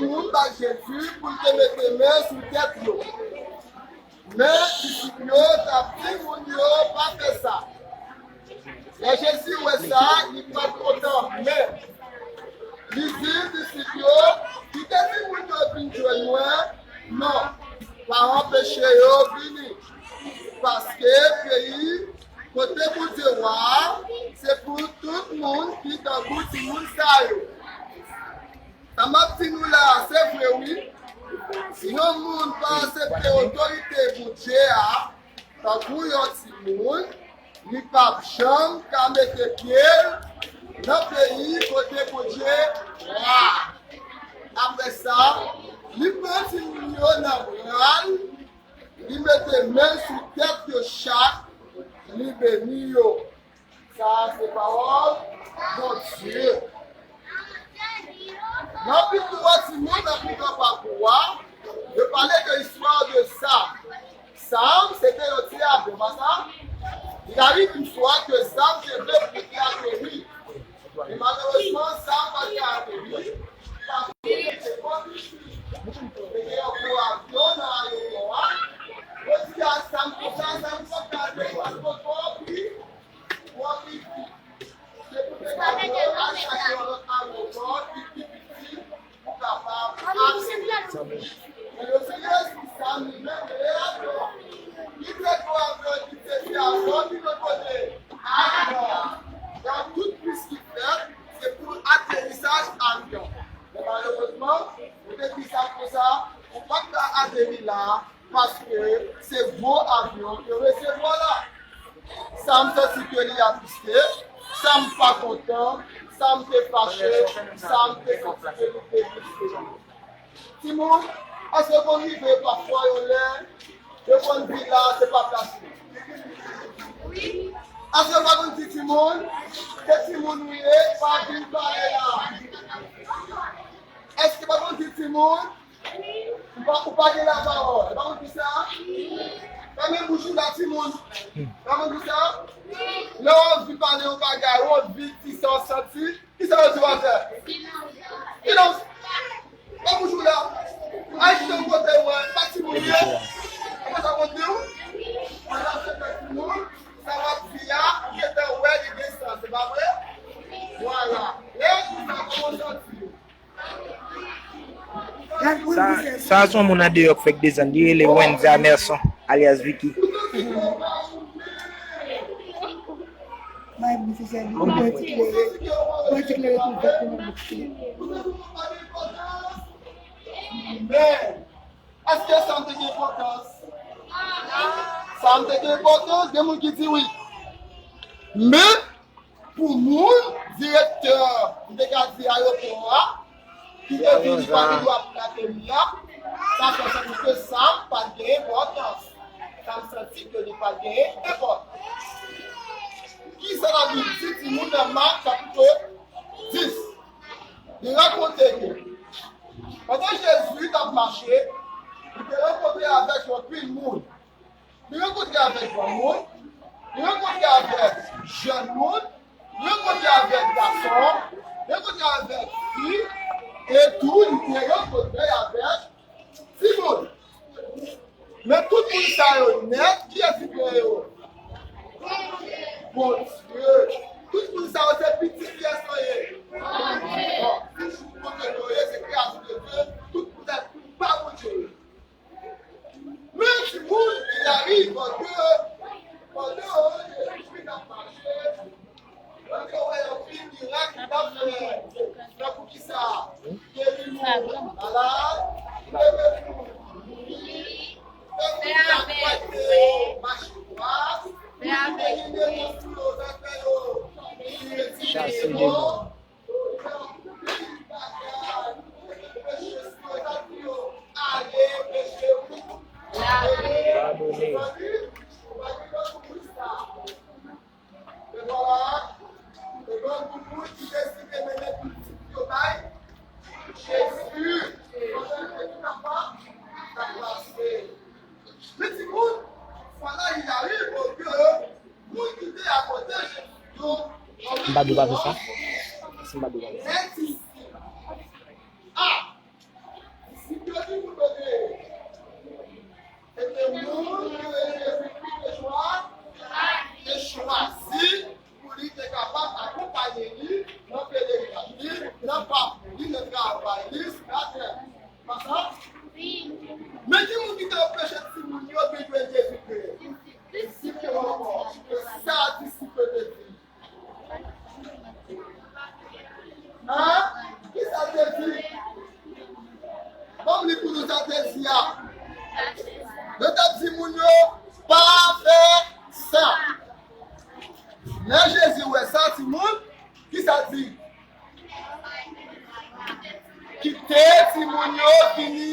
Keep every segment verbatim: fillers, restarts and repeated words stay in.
moun bay Jezi pou l te mete men sou tèt yo. Men disip yo t ap di moun yo pa fè sa. Lè Jezi wè sa, li pa t kontan, men li di disip yo, kite timoun yo vin jwenn mwen, non, pa anpeche yo vini, paske peyi kote Bondye wa a, se pou tout moun ki tankou timoun sa yo. Sa m ap di nou la a, se vre wi. Si yon moun pa aksepte otorite Bondye a, tankou yon timoun, li p ap janm ka mete pye l nan peyi kote Bondye wa a. Apre sa, li pran timoun yo nan bra l, li mete men l sou tèt yo chak, li beni yo. Sa a se pawòl Bondye. Nan pito a timoun nan pi gran pakou a, yo pale de istwa de Sam. Sam, se te yon ti avyon, pa sa? Li arive yon fwa ke Sam te vle pou li ateri. Men malerezman, Sam pa t ka ateri. Paske se kondisyon. Te gen yon gwo avyon nan ayewopò a. Yo di a Sam konsa, Sam pa t ka ateri paske twò piti. Twò piti. Se pou te ka al chache yon lòt ayewopò ki pi piti pou kapab ateri. Men yo di Jezi sa li menm, e avyon. Ki te gwo avyon ki te di avyon ki lòt kote? Avyon. Donk tout plis ki fèt, se pou aterisaj avyon. Men malerezman, yo te di Sam konsa, ou p ap ka ateri la a, paske se gwo avyon ke resevwa la. Sam santi ke li atriste, Sam pa kontan, Sam te fache, Sam te santi ke li te frustre. Timoun, èske w konn rive pafwa yon lè, yo konn di la se pa plas li? Èske w pa konn di timoun, se timoun ou ye, pa vin pale la? Èske w pa konn di timoun, ou pa, ou pa gen lapawòl? Ou pa konn di sa? Fèmen bouch ou la, timoun. Ou pa konn di sa? Lè w anvi pale yon bagay, ou anvi di sa w santi, kisa yo di w a fè? Silans. Fèmen bouch ou la. Al chita yon kote, wè, pa timoun ye. Ou pa sa konn di w? Pandan se fè timoun, sa w ap di a, ou gentan wè li gen sans, se pa vre? Vwala. Lè yo di sa, kòman w santi w? Sa, sa se yon moun andeyò k fèk desann. Li rele Wendy Amerson, alyas Vicky. Bay misye sèvi pou mwen ti klere. Mwen ti klere pou fèk pou mwen ti klere. Men, èske Sam te gen enpòtans? Sam te gen enpòtans, gen moun ki di wi. Men, pou moun, direktè, m te ka di ayewopò a, ki te di li pa gen dwa pou l ateri a, sa fè santi ke Sam pa t gen enpòtans. Sam santi ke li pa t gen enpòtans. Kisa Labib di timoun nan Mak chapit dis? Li rakonte ke pandan Jezi t ap mache, li te rankontre avèk yon pil moun. Li rankontre avèk granmoun, li rankontre avèk jèn moun, li rankontre avèk gason, li rankontre avèk fi, e tou li te rankontre avèk timoun. Men tout moun sa yo nèt, kiyès ki kreye yo? Bondye. Tout moun sa yo se pitit kiyès yo ye? Bondye. Bon, si tout moun yo ye, se kreyati de Dye, tout moun sa, tout pa Bondye yo ye. Men timoun, il arrive que pandan Jezi t ap mache, pandan yo wè yon pil mirak li t ap fè, tankou kisa? Geri moun malad, leve moun mouri, fè moun k ap pèdi yo mache dwat, pou moun ki gen demon sou yo, fè yo chase demon. Men timoun, fwa la, il arrive que moun ki te akote Jezi yo, m pa di w pa fè sa. Si m pa di w pa fè sa. Ah! Moun ke Jezikri te chwa-, te chwazi pou li te kapab akonpaye li nan pelerinaj li, nan papou li, nan travay li sou latè. Pa sa? Men ki moun ki te anpeche timoun yo vin jwenn Jezikri? Disip yo ankò. E sa disip yo te di? Hein? Kisa l te di? Ban m li pou nou sa te di a. Yo t ap di moun yo, pa fè sa. Lè Jezi wè sa, timoun, kisa l di? Kite timoun yo vini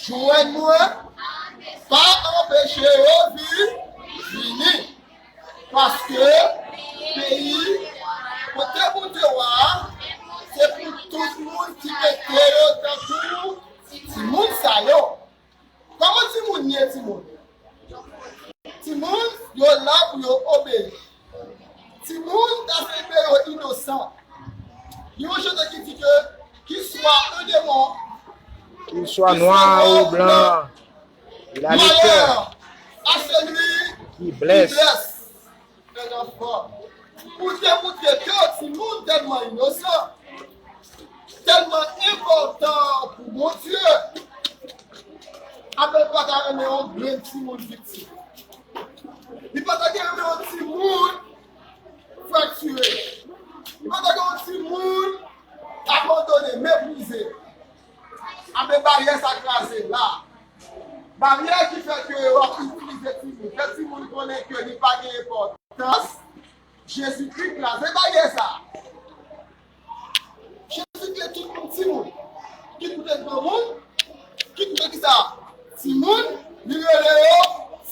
jwenn mwen, pa anpeche yo vin, vini. Paske peyi kote Bondye wa a, se pou tout moun ki mete yo tankou timoun sa yo. Kòman timoun ye, timoun? Timoun, yo la pou yo obeyi. Timoun, ta se yo inosan. Gen yon chante ki di ke, qu'il soit un démon, qu'il soit noir ou blanc, il a le cœur à celui qui blesse. Fè zanfan. Pou te montre ke timoun tèlman inosan, tèlman enpòtan pou Bondye, Abèl pa ta renmen yon grenn timoun viktim. Li pa ta renmen yon timoun fraktire. Li pa ta renmen yon timoun abandone, meprize. Anben, baryè sa kraze la. Baryè ki fè ke yo ap itilize timoun, fè timoun konnen ke li pa gen enpòtans. Jezikri kraze baryè sa. Jezikri tout moun timoun. Kit ou te granmoun, kit ou te kisa? Timoun, li rele yo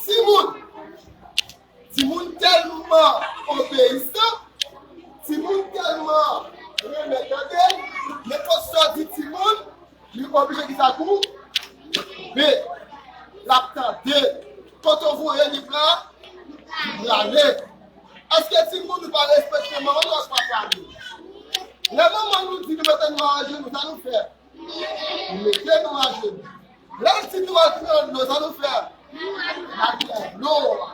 timoun. Timoun tèlman obeyisan, timoun tèlman renmen tande, nenpòt sa w di timoun, li oblije kisa kou? Be, l ap tande. Kote w voye li pra-, li prale. Èske timoun nou pa respekte manman nou ak papa nou? Lè manman nou di nou mete nou ajenou, sa nou fè? Nou mete nou ajenou. Lè l di nou al pran dlo, sa nou fè? N al pran dlo a.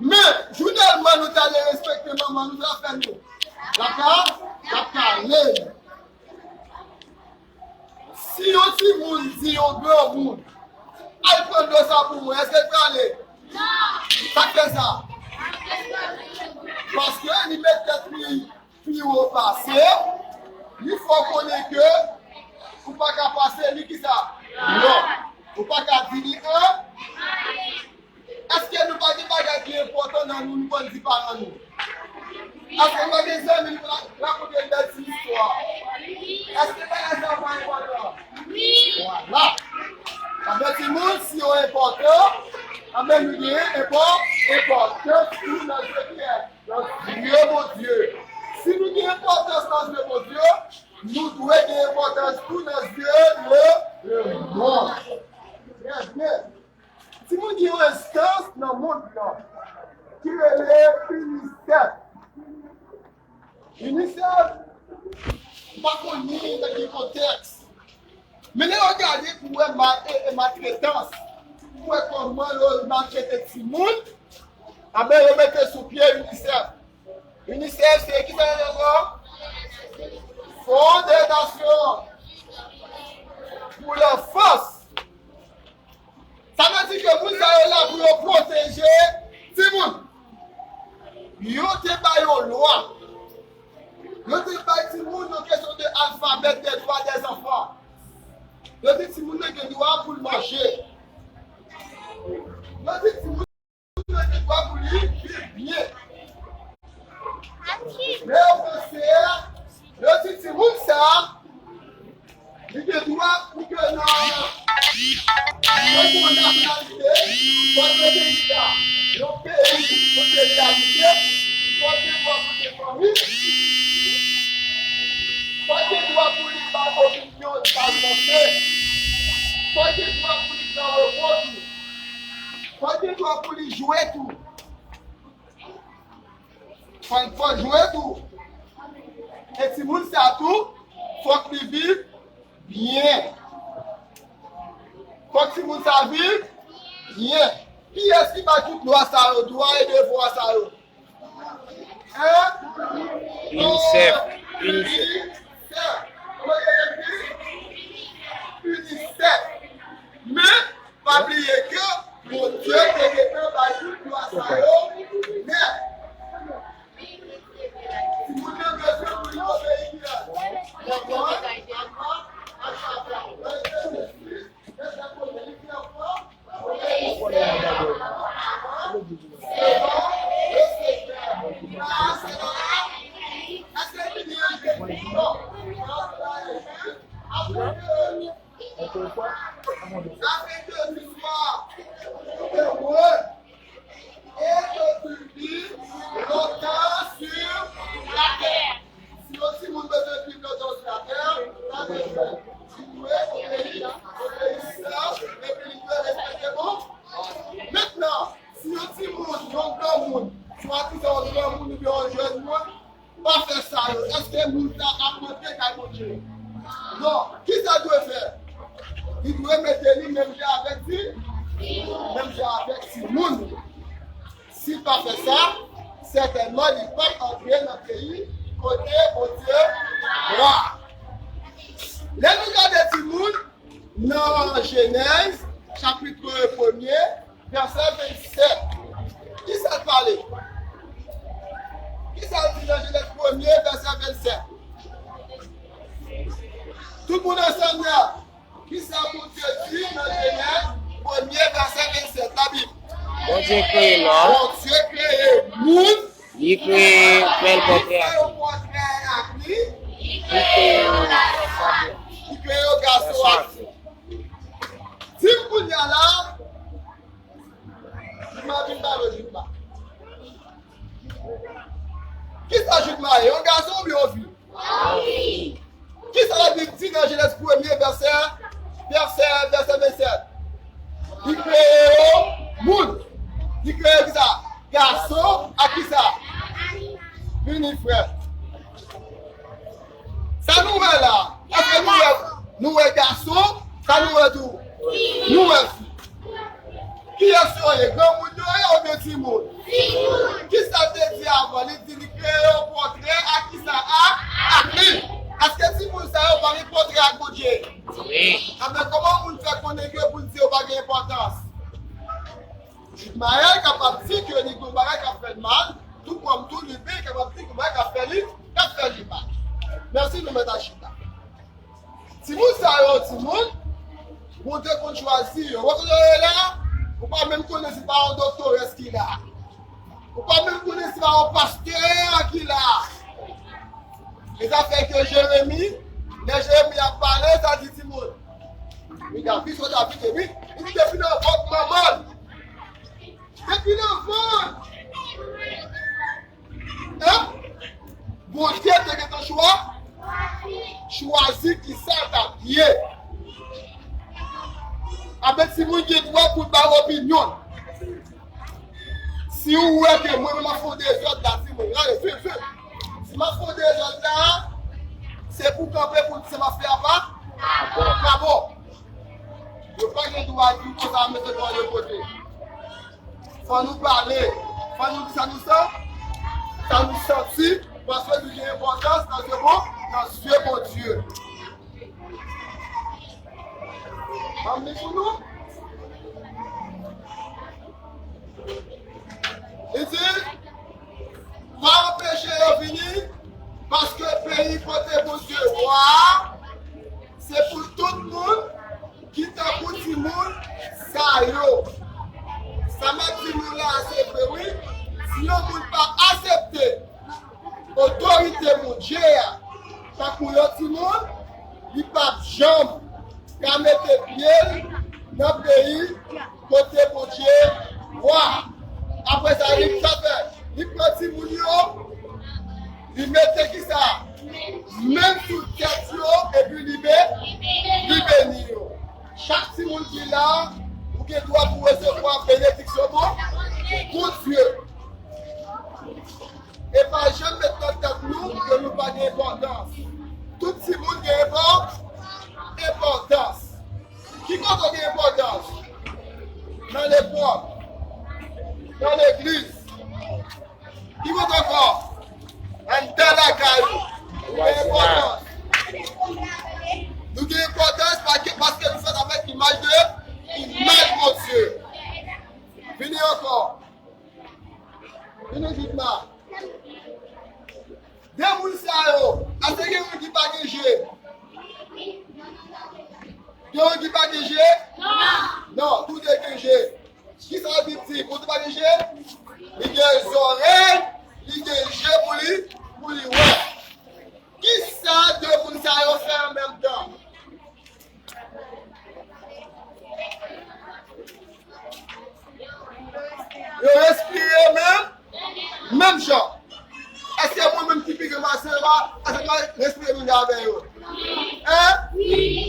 Men, jou tèlman nou ta vle respekte manman nou, sa fè nou. L ap ka, l ap ka ale. Si yon timoun di yon granmoun, al pran dlo sa pou mwen, èske l prale? Sa k fè sa? Paske li met tèt li pi wo pase, li fè w konnen ke ou pa ka pase li kisa? Non. Ou pa ka di li an. Èske nou pa gen bagay ki enpòtan nan nou, nou konn di paran nou? Èske nou pa gen zanmi nou konn rakonte bèl ti istwa? Èske bagay sa yo pa enpòtan? Vwala. Sa vle di moun, si yo enpòtan, anben nou gen enpò-, enpòtans tou nan zye kiyès? Nan zye Bondye. Si nou gen enpòtans nan zye Bondye, nou dwe gen enpòtans tou nan zye le, lemonn. Trè byen. Timoun gen yon enstans nan mond lan ki rele UNICEF. UNICEF, m pa konn li nan ki kontèks. Men lè yo gade pou wè ma-, e, e maltretans, pou wè kòman yo maltrete timoun, anben yo mete sou pye UNICEF. UNICEF se ki sa yo rele ankò? Fonds des Nations pour l'enfance. Sa vle di ke moun sa yo la pou yo pwoteje timoun. Yo te bay yon lwa. Yo te bay timoun yon kesyon de alfabèt, de dwa dèzanfan. Yo di timoun nan gen dwa pou l manje. Yo di timoun nan gen dwa pou li viv byen. Men yo panse, yo di timoun sa, li gen dwa pou ke nan, nan yon nasyonalite, fò l gen visa yon peyi kote li abite, fò l gen dwa pou l gen fanmi, fò l gen dwa pou li bay opinyon li pa panse, fò l gen dwa pou li pran repo tou, fò l gen dwa pou li jwe tou. Fò l, fò l jwe tou. E timoun sa tou, fòk li viv byen. Fòk UNICEF. UNICEF. UNICEF. Men, pa bliye ke Bondye te gentan bay tout dwa sa yo nèt. Timoun yo bezwen pou yo obeyi kiyès? Manman, papa, ak papa. Lè Jezi Kris, lè sa konnen li fè fò, Si yon timoun bezwen viv lontan sou latè, sa vle di li dwe obeyi, obeyisan, epi li dwe respekte bon. Mentnan, si yon timoun, yon granmoun, swadizan yon granmoun oubyen yon jèn moun, pa fè sa yo, èske moun sa ap rantre kay Bondye? Non. Kisa l dwe fè? Li dwe mete li menm jan avèk ti, menm jan avèk timoun. Si l pa fè sa, sètènman li p ap antre nan peyi kote Bondye wa. Lè nou gade timoun, nan Jenèz, chapit premye, vèsè vennsèt, kisa l pale? Kisa l di nan Jenèz premye, vèsè vennsèt? Tout moun ansanm la. Kisa Bondye di nan Jenèz premye, vèsè vennsèt, Labib? Bondye kreye lòm. Bondye kreye moun. Li kreye bèl pòtrè ak li. Li kreye yon gason ak fi. Li kreye yon gason ak fi. Di m kounye a la, m ap vin pale Jitma. Kisa Jitma ye? Yon gason oubyen yon fi? Kisa Labib di nan Jenèz premye vèsè, vèsè, vèsè vennsèt? Li kreye yo moun. Li kreye kisa? Gason ak kisa? Vini, frè. Sa nou wè la, èske nou wè, nou wè gason? Sa nou wè tou? Nou wè fi. Kiyès yo ye? Granmoun yo ye oubyen timoun? Timoun. Kisa l te di avan? Li di li kreye yon pòtrè ak kisa? Ak, ak li. Èske timoun sa yo pa gen pòtrè ak Bondye? Wi. Anben, kòman moun fè konnen ke pou l di yo pa gen enpòtans? Jitmayèl kapab di ke li gen yon bagay k ap fè l mal, tou kòm tou li menm kapab di gen yon bagay k ap fè li, k ap fè li mal. Mèsi, nou mèt al chita. Timoun sa yo, timoun, Bondye konn chwazi yo. Wè kote yo ye la, ou pa menm konnen si pa yon doktores ki la. Ou pa menm konnen si pa yon pastè ki la. E sa fè ke Jeremi, lè Jeremi ap pale, sa di timoun. Li David, se David, epi li di depi nan vant manman l. Depi nan vant. Hein? Bondye te gentan chwa, chwazi kisa l t ap ye. Anben, timoun gen dwa pou l bay opinyon l. Si ou wè ke mwen menm m ap fè yon dezòd la, timoun, gade, swiv, swiv. Si m ap fè yon dezòd la, se pou kanpe pou l di sa m ap fè a pa, pa bon. Yo pa gen dwa di w konsa, mete dwa de kote. Fò nou pale. Fò nou di sa nou san-, sa nou santi, paske nou gen enpòtans nan zye Bon-, nan zye Bondye. Ban m li pou nou. Li di, pa anpeche yo vini, paske peyi kote Bondye wa a, se pou tout moun ki tankou timoun sa yo. Sa m ap di nou la a, se vre, wi. Si yon moun pa aksepte otorite Bondye a, tankou yon timoun, li p ap janm ka mete pye l nan peyi kote Bondye wa. Apre sa, li sa fè, li pran timoun yo, li mete kisa? Men l sou tèt yo, epi li be-, li beni yo. Chak timoun ki la, ou gen dwa pou resevwa benediksyon Bon-, Bondye. E pa janm met nan tèt nou ke nou pa gen enpòtans. Tout timoun gen enpò-, enpòtans. Ki kote w gen enpòtans? Nan lekòl. Nan legliz. Ki kote ankò? Anndan lakay De moun sa yo, èske gen youn ki pa gen je? Gen youn ki pa gen je? Non, tou de gen je. Kisa Labib di? Pou tou pa gen je? Li gen zòrèy, li gen je pou li, pou li wè. Kisa de moun sa yo fè an menm tan? Yo respire menm, menm jan. Èske mwen menm ki pi gran pase yo a, èske mwen respire menm jan avè yo? Hein?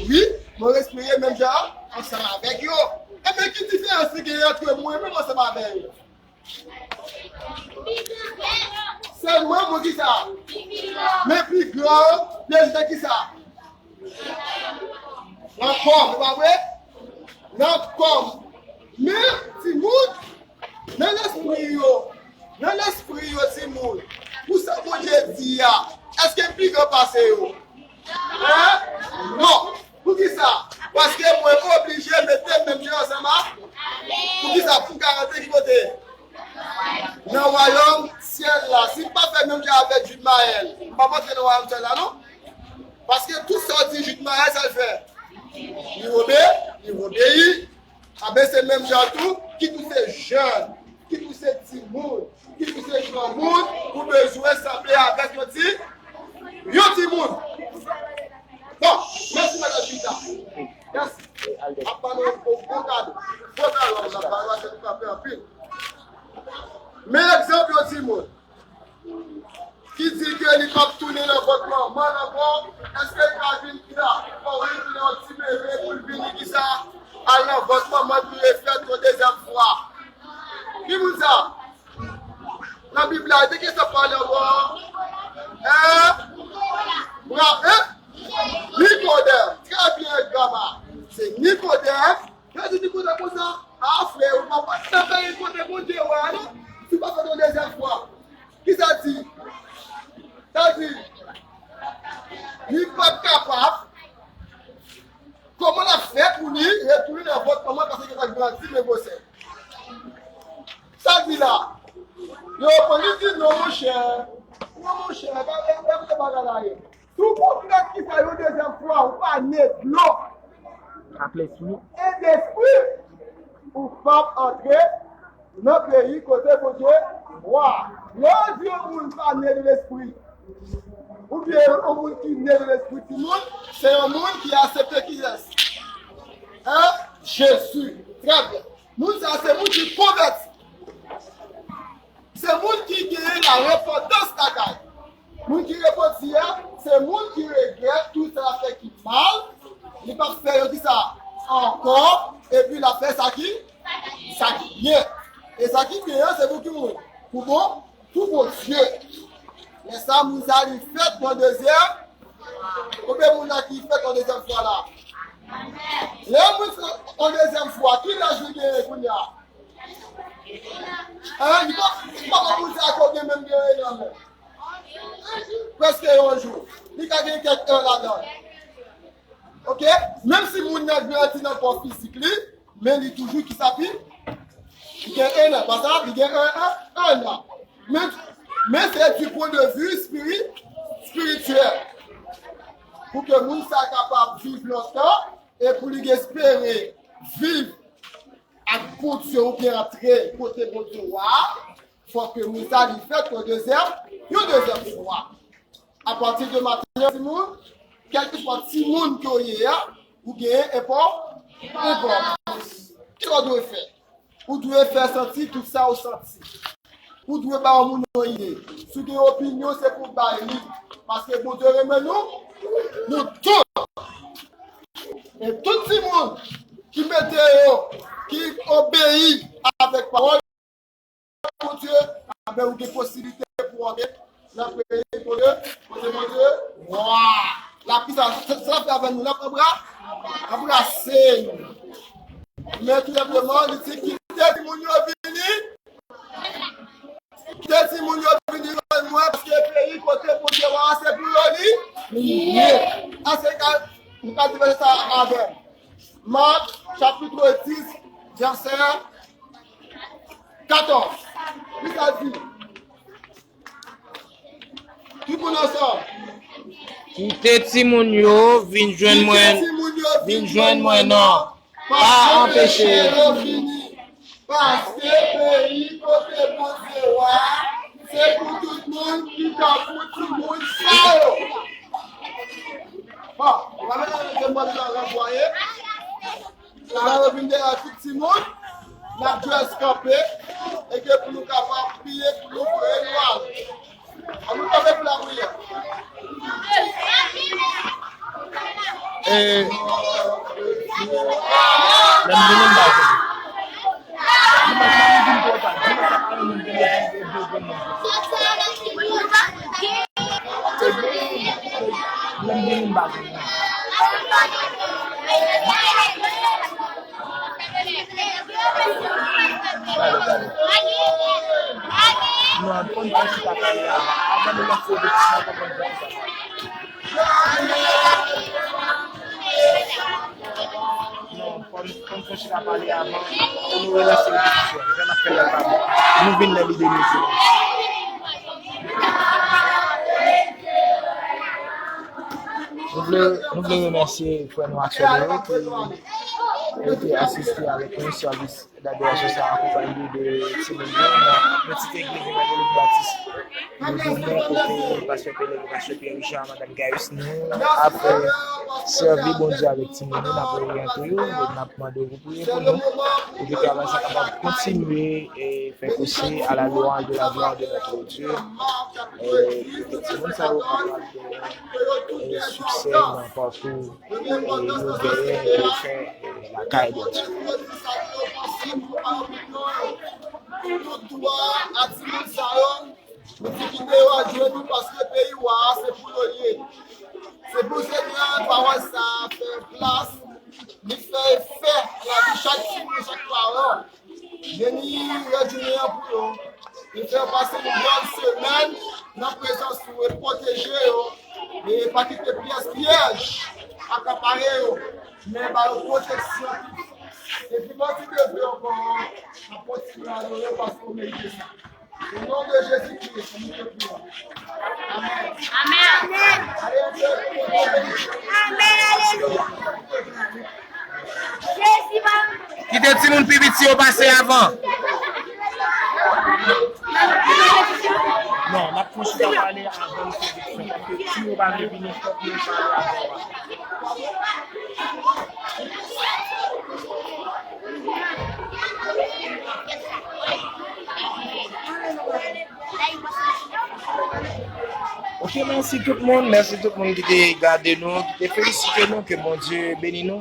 Wi, mwen respire menm jan ansanm avèk yo. Ebyen, ki diferans ki gen ant mwen menm ansanm avè yo? Sèlman pou kisa? Men pi gran plezi nan kisa? Nan kò m, e pa vre? Nan kò m. Men, timoun, nan lespri yo, nan lespri yo, timoun, pou sa Bondye di a, èske m pi gran pase yo? Hein? Non. Poukisa? Paske mwen oblije mete menm jan ansanm a. Poukisa? Pou m ka rantre ki kote? Nan wayòm syèl la. Si m pa fè menm jan avèk Jude Maël, m p ap antre nan wayòm syèl la, non. Paske tout sa w di Jude Maël, sa l fè? Li obe-, li obeyi. Anben, se menm jan tou, kit ou se jèn, kit ou se timoun, kit ou se granmoun, ou bezwen sanble avèk yon ti, yon timoun. Bon, mèsi, madan Chita. Mèsi. Ap ba nou yon bon kado. Bon kado, ap ba nou, se nou frape anpil. Men egzanp yon timoun ki di ke li p ap tounen nan vant manman l ankò, èske l ka vin di la, o wi, tounen yon ti bebe pou l vini kisa? Al nan vant manman l pou refèt yon dezyèm fwa. Ki moun sa? Nan Bib la, de kisa pale ankò? Hein? Bra-, hein? Nikodèm. Trè byen, grama. Se Nikodèm. Yo di Nikodèm konsa, a frè, ou pa pa nan peyi kote Bondye wè a, non? Si w pa fè yon dezyèm fwa. Kisa l di? Sa l di, li p ap kapab. Kòman l ap fè pou li retounen nan vant manman l paske gen sa k grandi nan gwosè? Sa l di la? Yo pran li di non, monchè. Non, monchè, pa, pa, pa, pa, pa, pa, pa, si w konplèt kisa yon dezyèm fwa, ou pa ne dlo. Ak lespri. E lespri, ou p ap antre nan peyi kote Bondye wa. Lè yo di yon moun pa ne de lespri, oubyen yon moun ki ne de lespri, timoun, se yon moun ki aksepte kiyès? Hein? Jezi. Trè byen. Moun sa, se moun ki konvèti. Se moun ki genyen la repantans lakay. Moun ki repanti a, se moun ki regrèt tout sa l ap fè ki mal, li p ap fè yo kisa? Ankò, epi l ap fè sa ki, sa ki byen. E sa ki byen an, se pou ki moun? Pou bon, pou Bondye. Men sa, moun sa, li fèt yon dezyèm, oubyen moun la ki fèt yon dezyèm fwa la? Lè moun fèt yon dezyèm fwa, ki laj li genyen kounye a? Hein, li pa, li pa konn moun sa ko gen menm gen un an menm. Prèske yon jou. Li ka gen kèk an ladan. Ok? Menm si moun nan grandi nan kò fizik li, men li toujou ki sa pi? Li gen un an. Pa sa, li gen un an, un an. Men, men se du point de vue spiri-, spirityèl. Pou ke moun sa kapab viv lontan, e pou li espere viv ak Bondye oubyen antre kote Bondye wa, fòk ke moun sa li fèt yon dezyèm, yon dezyèm fwa. Apati de maten an, timoun, kèlkeswa timoun ke w ye a, ou genyen enpò-, enpòtans. Kisa w dwe fè? Ou dwe fè santi tout sa w santi. Ou dwe ba yon moun yon ide. Si w gen opinyon, se pou w bay li. Paske Bondye renmen nou, nou tout. E tout timoun ki mete yo, ki obeyi avèk pawòl Bondye, anben ou gen posiblite pou w antre nan peyi kote, kote Bondye wa. L ap fè sa, sa, sa l ap fè avè nou, l ap anbra-, anbrase nou. Men tou senpleman, li di, kite timoun yo vini. Kite timoun yo vini jwenn mwen, paske peyi kote Bondye wa se pou yo li, li ye. Èske nou ka, nou ka di vèsè sa avè m? Mak, chapit dis, vèsè katòz. Li sa di, ki moun Kite timoun yo vin jwenn mwen, vin jwenn mwen non. Pa anpeche yo vini. Paske peyi kote Bondye wa, se pou tout moun ki tankou timoun sa yo. Bon, ou pa mete mwen nan ranvwaye. Sa yo vin dèyè tout timoun, n ap jis kanpe, e ke pou nou kapab priye, pou nou voye nou ale. An nou kanpe pou lapriyè. E, lè m vini, m pa vini. Lè m vini, m pa vini. Pale, pale. Non, konn pa chita pale avan. Avan nou lanse repetisyon, konn pa chita pale. Non, konn, konn pa chita pale avan. Pou nou relanse repetisyon. Jan n ap fè lè pa bon. Nou vin nan lide nou di. Nou vle, nou vle remèsye frè nou ak sè nou yo ki rete asiste avèk nou sèvis dadorasyon sa a akonpanye de timoun yo nan pitit egliz evanjelik batis Nouvo Mòn kote pastè Pele, pastè Pierre Richard, madanm Gayus, nou ap, eh, sèvi Bondye avèk timoun yo, n ap oryante yo, e n ap mande w pou priye pou nou, pou ke travay sa kapab kontinye e fè pouse à la louange de la gloire de notre Dieu. E pou ke timoun sa yo kapab gen, eh, siksè nan pakou, eh, yo genyen pou yo fè, eh, lakay Bondye. Tout dwa a timoun sa yo, nou di kite yo al jwe nou paske peyi wa a se pou yo l ye. Se pou Senyè pawòl sa a fè plas, li fè efè nan lavi chak timoun, chak paran. Beni rès jounen an pou yo. Li fè yo pase yon bòn semèn nan prezans ou e pwoteje yo. E pa kite pyès pyèj akapare yo. Men ba yo pwoteksyon. E pi bandi devye ankò, ap kontinye adore yo paske w merite sa. O non de Jezi Kris, nou te priye. Amèn. Amèn. Amèn. Alelouya. Kite timoun pi piti yo pase avan. Non, n ap pran chita pale avan nou fè benediksyon, paske si yo pa vle vini, fòk nou pale avan. Ok, mèsi tout moun, mèsi tout moun ki te gade nou, ki te felisite nou, ke Bondye beni nou.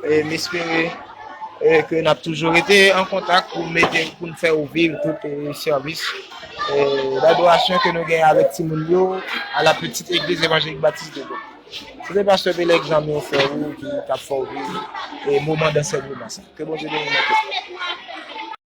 E m espere, e, ke n ap toujou rete an kontak pou mete, pou n fè w viv tout, e, sèvis, e, dadorasyon ke nou genyen avèk timoun yo à la petite église évangélique baptiste de Dôme. Se te pastè Pele k zanmi w, frè ou, ki t ap fè w viv, e, moman dansè moman sa. Ke Bondye beni nou tout.